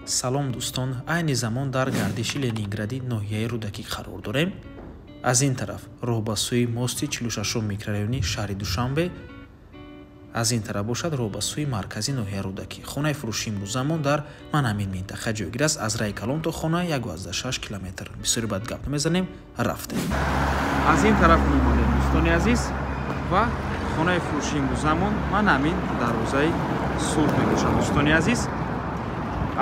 Салом, дӯстон. Айни замон дар гардиши Ленингради ноҳияи Рӯдакӣ қарор дорем. Аз ин тараф роҳ ба сӯи мости 46 микрорайони шаҳри Душанбе, аз ин тараф бошад роҳ ба сӯи маркази ноҳияи Рӯдакӣ. Хонаи фурӯши имрӯзамон дар ман ҳамин минтақа ҷойгир аст. Аз раи калон то хона 1,6 километр. Бисёри баъд гап намезанем, рафтем. Аз ин тараф омадем, дӯстони азиз, ва хонаи фурӯши имрӯзамон ман ҳамин дарвозаи сурх мебошад, дӯстони азиз.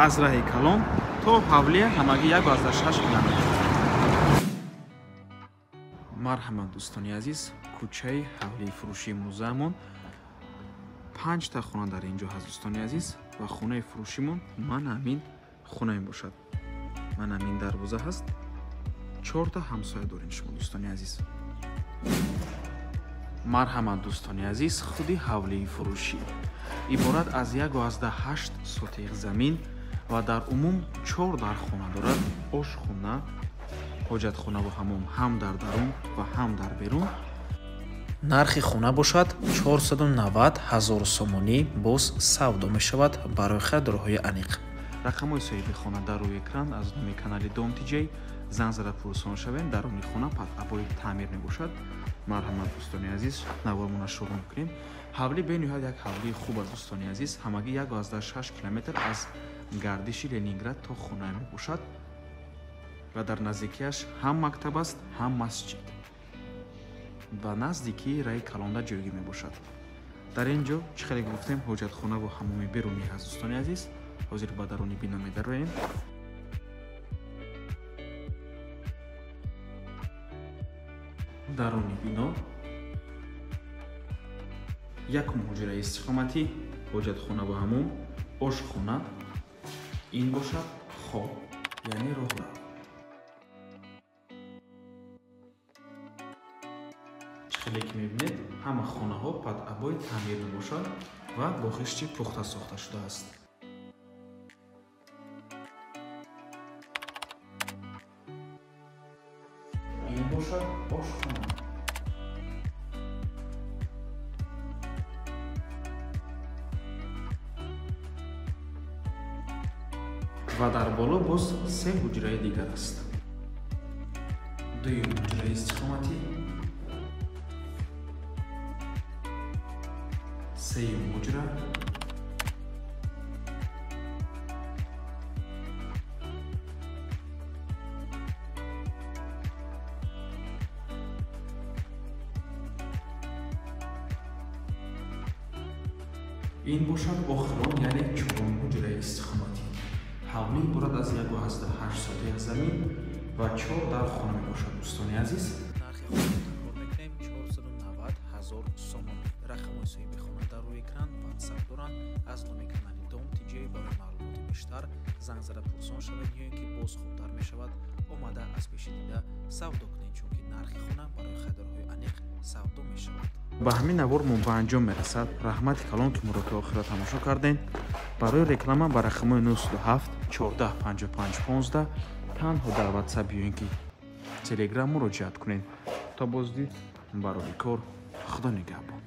Аз раҳи калон то ҳавлия ҳамагӣ 1,6 километр. Марҳамат, дӯстони азиз, кӯчаи ҳавлии фурӯшии имрӯзаамон 5 хона дар ин ҷо ҳаст, дӯстони азиз, ва хонаи фурӯшимон ман ҳамин хона мебошад. Ман ҳамин дарвоза ҳаст. 4 ҳамсоя дорем шумо, дӯстони азиз. Марҳамат, дӯстони азиз, худи ҳавлии фурӯшӣ иборат аз 1,8 сотиқ замин ва дар умум 4 дархона дорад. Ошхона, ҳоҷатхона ва ҳамом ҳам дар дарун ва ҳам дар берун. Нархи хона бошад 490 ҳазор сомонӣ, боз савдо мешавад барои харидорҳои аниқ. Рақамҳои соҳиби хона дар рӯи экран. Аз номи канали Дом ТJ занг зада пурсон шавем. Даруни хона патъабои таъмир мебошад. Марҳамат, дӯстони азиз, навормона шурӯъ мекунем. Ҳавлӣ бениҳоят як ҳавлии хуб аст, дӯстони азиз. Ҳамагӣ 1,6 километр аз гардиши Ленинград то хона мебошад ва дар наздикиаш ҳам мактаб аст, ҳам масҷид ва наздикии раи калонда ҷойгир мебошад. Дар ин ҷо чӣ хеле гуфтем, ҳоҷатхона ва ҳамоми берунӣ ҳаст, дӯстони азиз. Ҳозир ба даруни бино медароем. Даруни бино якум ҳуҷраи истиқоматӣ, ҳоҷатхона ва ҳамом, ошхона, ин бошад хоб, яъне роҳрав. Хеле ки мебинед, ҳама хонаҳо патъабои таъмир мебошад ва бо хишти пухта сохта шудааст. Ин бошад ошхона. Ва дар боло боз 3 ҳуҷраи дигар аст. Дуюм ҳуҷраи истиқоматӣ, сеюм ҳуҷра, ин бошад охирон, яъне чорум ҳуҷраи истиқоматӣ. Ҳавлӣ иборат аз 1,8 сотиқ замин ва 4 дар хона мебошад, дӯстони азиз. Нархи хона такрор мекунем, 490 ҳазор сомонӣ. Рақамҳои соҳиби хона дар рӯи экран, WhatsApp доранд. Аз номи канали Дом ТJ барои маълумоти бештар занг зада пурсон шавед ё ин ки боз хубтар мешавад омада аз пеши дида савдо кунед, чунки нархи хона барои харидорҳои аниқ савдо мешавад. Ба ҳамин навормон ба анҷом мерасад. Раҳмати калон, ки моро то охира тамошо кардем. Барои реклама ба рақамҳои 907 14 55 15 танҳо дар WhatsApp ё ин ки Telegram муроҷиат кунед. То боздид, барои кор, Худо нигаҳбон.